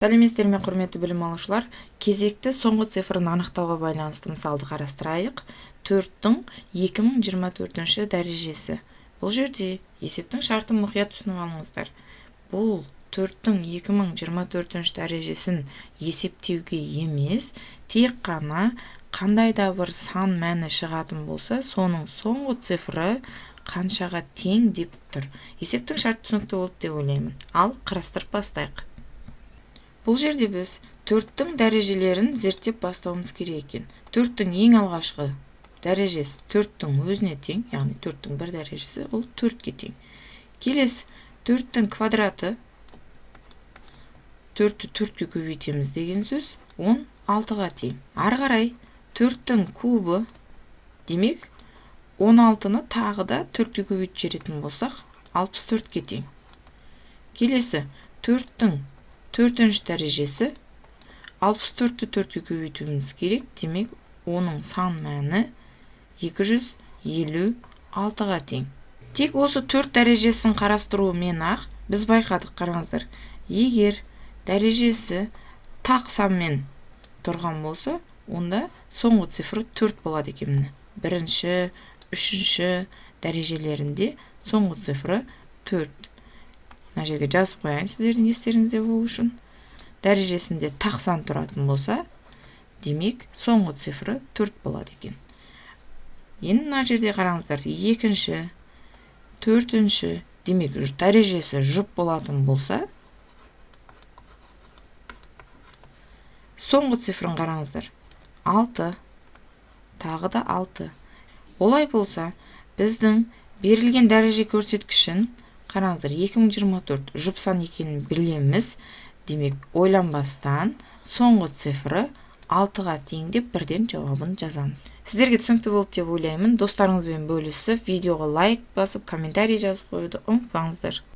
Сәлеметсіздер ме, құрметті білім алушылар! Кезекті соңғы цифрын анықтауға байланысты мысалды қарастырайық. 4-тің 2024 дәрежесі. Бұл жерде есептің шартын мұқият түсініп алыңыздар. Бұл 4-тің 2024 дәрежесін есептеуге емес, тек қана қандай да бір сан мәні шығатын болса, соның соңғы цифры қаншаға тең деп тұр. Есептің шарты түсінікті болды деп ойлаймын. Ал қарастырып бастайық. Бұл жерде біз 4-тің дәрежелерін зерттеп бастауымыз керек екен. 4-тің ең алғашқы дәрежесі 4-тің өзіне тең, яғни 4-тің бір дәрежесі ол 4-ке тең. Келесі 4-тің квадраты, 4-ті 4-ке көбейтеміз деген сөз 16-ға тең. Ары қарай 4-тің кубы, демек 16-ны тағы да 4-ке көбейтіп жіберетін болсақ, 64-ке тең. Келесі 4-тің 4-ші дәрежесі, 64-ті 4-ке көбейтуіміз керек, демек оның сан мәні 256-ға тең. Тек осы 4 дәрежесін қарастырумен-ақ біз байқадық, қараңыздар. Егер дәрежесі тақ санмен тұрған болса, онда соңғы цифры 4 болады екен. Міне, бірінші, үшінші дәрежелерінде соңғы цифры 4. Мына жерге жазып қояйын сіздердің естеріңізде болу үшін. Дәрежесінде тақ сан тұратын болса, демек соңғы цифры 4 болады екен. Енді мына жерде қараңыздар, екінші, төртінші, демек дәрежесі жұп болатын болса, соңғы цифрын қараңыздар. 6, тағы да 6. Олай болса, біздің берілген дәреже көрсеткішін қараңыздар, 2024 жұп сан екенін білеміз. Демек, ойланбастан соңғы цифры 6-ға тең деп бірден жауабын жазамыз. Сіздерге түсінікті болды деп ойлаймын. Достарыңызбен бөлісіп, видеоға лайк басып, комментарий жазып қоюды ұмытпаңыздар.